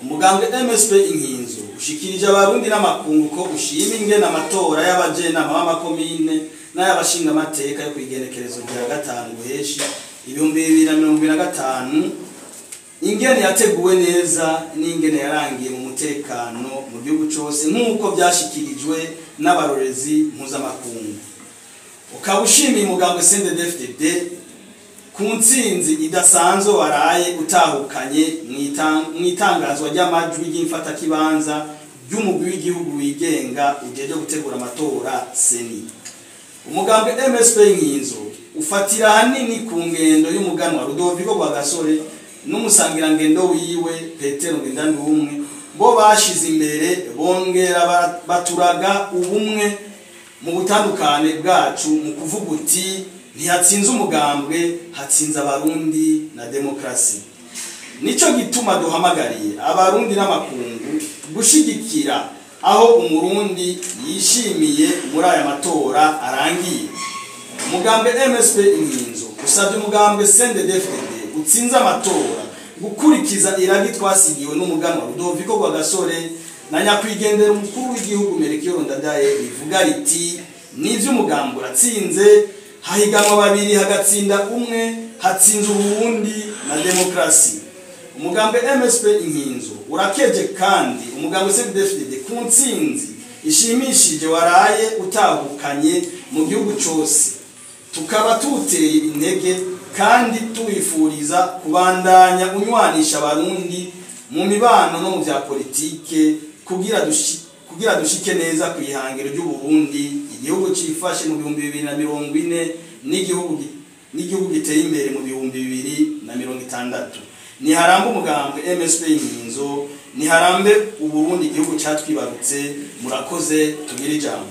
Umugambwe MSP Inkinzo ushikirije Abarundi n'amakungu ko ushima ingene amatora y'abajenama b'amakomine n'ay'abashingamateka yo kw'igenekerezo rya 5 Ruheshi 2025 ingene yateguwe neza n'ingene yarangiye mu mutekano mu gihugu cose, nk'uko vyashikirijwe n'abarorezi mpuzamakungu. Ukaba ushimiye umugambwe CNDD-FDD ku ntsinzi idasanzwe waraye utahukanye mw'itangazwa ry'amajwi y'imfatakibanza ry'umugwi w'igihugu wigenga ujejwe gutegura amatora, CENI. Umugambwe MSP Inkinzo ufatira hanini ku ngendo y'umuganwa Rudoviko Rwagasore n'umusangirangendo wiwe Petero Ngendandumwe, bo bashize imbere bongera baturaga ubumwe mu butandukane bwacu, mu kuvuga uti: "Ntihatsinze umugambwe, hatsinze Abarundi na demokrasi." Nico gituma duhamagariye Abarundi n'amakungu gushigikira aho Umurundi yishimiye muri aya matora arangiye. Umugambwe MSP Inkinzo usabye umugambwe CNDD-FDD utsinze amatora gukurikiza iragi twasigiwe n'umuganwa Rudoviko Rwagasore na nyakwigendera umukuru w'igihugu Melchior Ndadaye, rivuga riti: "Nivyo, umugambi uratsinze, hahiganwa babiri hagatsinda umwe, hatsinze Uburundi na demokrasi." Umugambwe MSP Inkinzo urakeje kandi umugambwe CNDD-FDD ku ntsinzi ishimishije waraye utahukanye mu gihugu cose, tukaba tuwuteye intege kandi tuwifuriza kubandanya unywanisha Abarundi mu mibano no mu vya politike, kugira dushike neza ku ihangiro ry'Uburundi, igihugu cifashe mu 2040 n'igihugu giteye imbere mu 2060. Niharambe umugambwe MSP Inkinzo, niharambe Uburundi, igihugu catwibarutse. Murakoze, tugire ijambo.